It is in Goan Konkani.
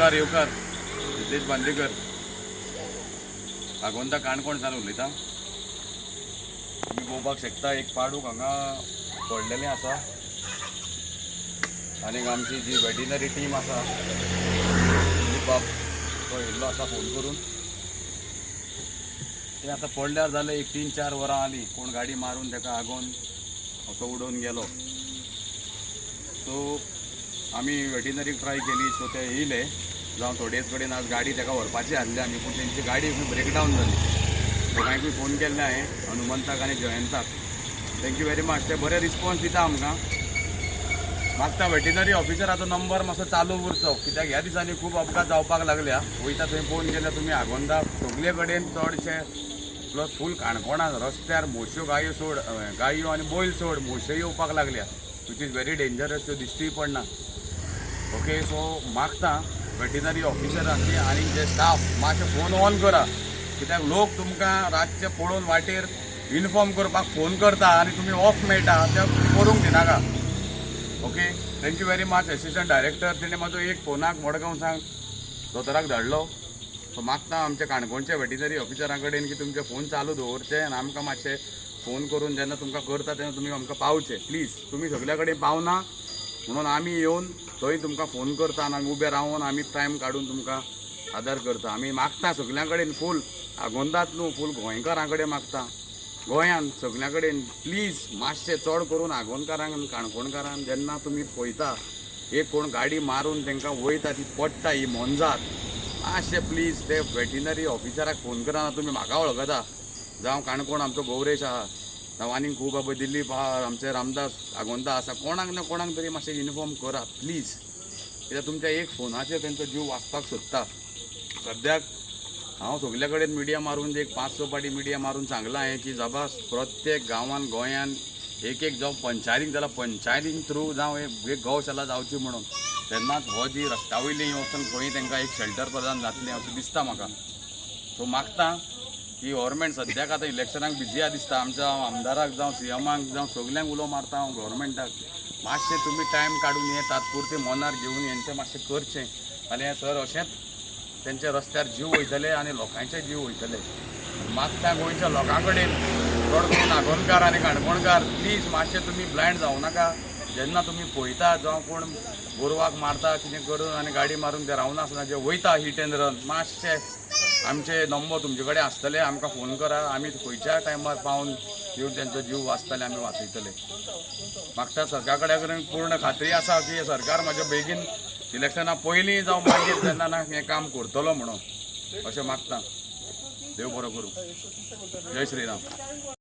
येवकार येवकार. सिद्धेश बांदेकर, आगोंदा काणकोण सावन उलयता. तुमी पळोवपाक शकता, एक पाडूक हांगा पडलेलें आसा आनीक आमची जी वेटिनरी टीम आसा, दिलीप बाब तो येयल्लो आसा फोन करून. ते आतां पडल्यार जालें एक 3-4 वरां आली. कोण गाडी मारून ताका आगोन असो उडोवन गेलो. सो आमी वेटिनरीक ट्राय केली, सो ते येयले. जावं थोडेच कडेन आज गाडी ताका व्हरपाची आसली आमी, पूण तेंची गाडी ब्रेकडावन जाली. दोगांयकूय फोन केल्ले हांवें, हनुमंताक आनी जयंताक. Thank you very much, ते बरे रिस्पॉन्स दिता आमकां. मागता वेटिनरी ऑफिसराचो नंबर मातसो चालू उरचो, कित्याक ह्या दिसांनी खूब अपघात जावपाक लागल्या. वयता थंय पळोवन गेल्यार तुमी आगोंदा सगले कडेन चडशे, प्लस फूल काणकोणान रस्त्यार म्हश्यो, गायो सोड, गायो आनी बैल सोड, म्हश्यो येवपाक लागल्या, which is very dangerous. त्यो दिश्टीय पडना. ओके, सो मागता वेटिनरी ऑफिसरांनी आनी जे स्टाफ, मातशे फोन ऑन करा, कित्याक लोक तुमकां रातचे पळोवन वाटेर इन्फॉर्म करपाक फोन करता आनी तुमी ऑफ मेळटा, ते करूंक दिनाका. Okay, thank you very much. Assistant director, तेणे म्हाजो एक फोनाक मडगांव सावन दोतोराक धाडलो. सो मागता आमच्या काणकोणच्या वेटिनरी ऑफिसरां कडेन की तुमचे फोन चालू दवरचे आनी आमकां मातशे फोन करून जेन्ना तुमकां करता तेन्ना तुमी आमकां पावचे प्लीज. तुमी सगल्या कडेन पावना म्हणून आमी येवन थंय तुमकां फोन करता आनी आमी उबे रावन आमी टायम काडून तुमकां आदार करता. आमी मागता सगल्यां कडेन, फूल आगोंदात न्हू, फूल गोंयकारां कडेन मागता, गोंयांत सगल्या कडेन, प्लीज मातशें चड करून आगोंदकारांक आनी काणकोणकारांक, जेन्ना तुमी पळयता एक कोण गाडी मारून तांकां वयता, ती पडटा ही मोनजात, मातशें प्लीज ते वेटिनरी ऑफिसराक फोन करा. तुमी म्हाका वळखता, जावं काणकोण आमचो गौरेश आहा, जावं आनीक खूब आहा, दिलीप आहा, आमचे रामदास आगोंदा आसा, कोणाक ना कोणाक तरी मातशें इन्फॉर्म करा प्लीज, कित्याक तुमच्या एक फोनाचेर तेंचो जीव वाचपाक सोदता. सद्याक हांव सगल्या कडेन मिडिया मारून, एक पांच स पाटी मिडिया मारून सांगलां हांवें की जाबा प्रत्येक गांवान गोंयान एक एक जावं पंचायतीक जाल्यार पंचायतीन थ्रू जावं एक एक गौशाला जावची म्हणून. तेन्नाच हो जी रस्त्या वयली वचून खंय तांकां एक शेल्टर प्रदान जातलें अशें दिसता म्हाका. सो मागता की गव्हर्मेंट सद्याक आतां इलेक्शनाक बिजी आहा दिसता. आमच्या आमदाराक जावं सीएमाक जावं सगल्यांक उलो मारता हांव, गव्हर्मेंटाक मातशें तुमी टायम काडून हे तात्पुरते मनार घेवन हेंचें मातशें करचें. आनी हें सर अशेंच तेंच्या रस्त्यार जीव वयतले आनी लोकांचे जीव वयतले. मागता गोंयच्या लोकां कडेन, चड करून आगोंदकार आनी काणकोणकार, प्लीज मातशें तुमी ब्लायंड जावं नाका. जेन्ना तुमी पळयता जावं कोण गोरवाक मारता कितें करून आनी गाडी मारून ते रावनासतना जे वयता हीट एंड रन, मातशे आमचे नंबर तुमचे कडेन आसतले, आमकां फोन करा. आमी खंयच्याय टायमार पावन येवन तेंचो जीव वाचतले, आमी वाचयतले. मागता सरकार कडेन, पूर्ण खात्री आसा की सरकार म्हाज्या बेगीन इलेक्शना पयलीं जावं मागीर तेन्ना ना हें काम करतलो म्हणून अशें मागता. देव बरो करूं. जय श्रीराम.